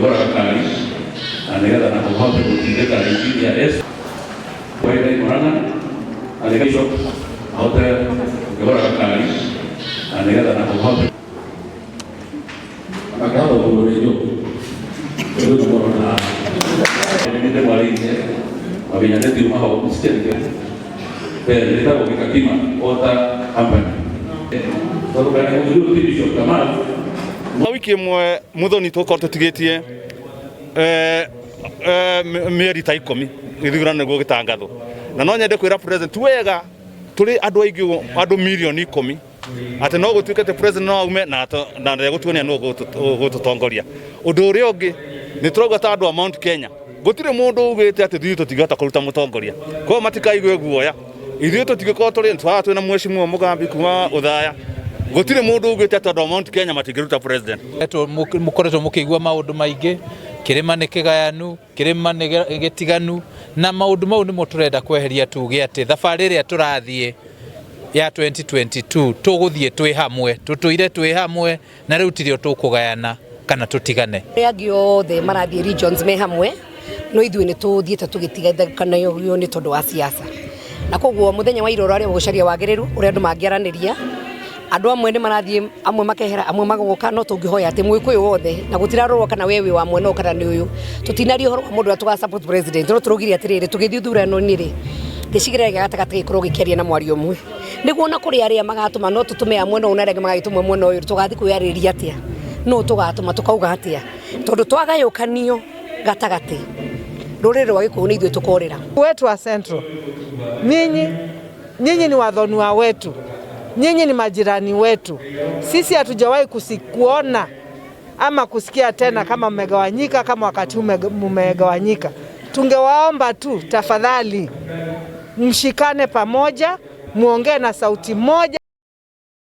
Ũkĩgũra gakari na nĩgetha nako ũhote gũtindĩka injinia S Murang'a na nĩgetha bishop ahote ũkĩgũra gakari na nĩgetha nako ũhote akahota kũgũrĩrio rĩu mũrona nĩ mwarĩirie mabinya nĩ ho msicheke ndĩtagwo Gĩkakima Water Company tondũ kana ũyũ ti Bishop Kamau. Wiki ĩmwe Muthoni tũkorwo tũtigĩtie mĩeri ta 10 gĩthurano nĩguo gĩtangathwo, na no nyende kwĩra president wega tũrĩ andũ aingĩ ũguo, andũ mirioni 10, atĩ no gũtuĩke atĩ president no aume na ndegũtuonia nũ ũgũtũtongoria. Ũndũ ũrĩa ũngĩ nĩ tũrauga ta andũ a Mount Kenya, gũtirĩ mũndũ ugĩte atĩ ithuĩ tũtingĩhota kũruta mũtongoria, koguo matikaigue guoya. Ithuĩ tũtingĩkorwo tũrĩ twaga twĩna mheshimiwa Mugambi kuma Ũthaya, gũtirĩ mũndũ ugĩte atĩ andũ a Mount Kenya matingĩruta president. Mũkoretwo mũkĩigua maũndũ maingĩ, kĩrĩma nĩ kĩgayanu, kĩrĩma nĩ gĩtiganu, na maũndũ mau nĩmo tũrenda kweheria, tuge atĩ thabarĩ ĩrĩa tũrathiĩ ya 2022 tũgũthiĩ twĩ hamwe, tũtũire twĩ hamwe, na rĩu tirio tũkũgayana kana tũtigane. Arĩa angĩ othe marathiĩ regions me hamwe, no ithuĩ nĩ tũthiĩte tũgĩtiganagio nĩ tondũ wa siasa, na koguo mũthenya wa ira ũrarĩ wa gũcaria wagĩrĩru ũrĩa andũ mangĩaranĩria. Andũ amwe nĩ marathiĩ, amwe makehera, amwe magoka, no tũngĩhoya atĩ mũgĩkũyũ wothe na gũtirarorwo kana we wĩ wa mwena ũyũ kana nĩ ũyũ. Tũtinaria ũhoro wa mũndũ ũrĩa tũga support president, no tũraugire atĩrĩrĩ, tũgĩthiĩ ithurano-inĩ rĩ, gĩcigĩrĩra gĩa gatagatĩ gĩkorwo gĩkĩaria na mwario ũmwe, nĩguo ona kũrĩ arĩa magatũma no tũtũme a mwena ũyũ na arĩa angĩ magagĩtũma mwena ũyũ. Tũgathiĩ kwĩyarĩrĩria atĩa, nũ tũgatũma, tũkauga atĩa, tondũ twagayũkanio gatagatĩ, rũrĩrĩ rwa Gĩkũyũ nĩ ithuĩ tũkorĩra. Wetu wa Central, nyinyi ni wathoniwa wetu, nyinyi ni majirani wetu. Sisi hatujawahi kuona ama kusikia tena kama mmegawanyika kama wakati huu mmegawanyika. Tungewaomba tu tafadhali, mshikane pamoja, muongee na sauti moja.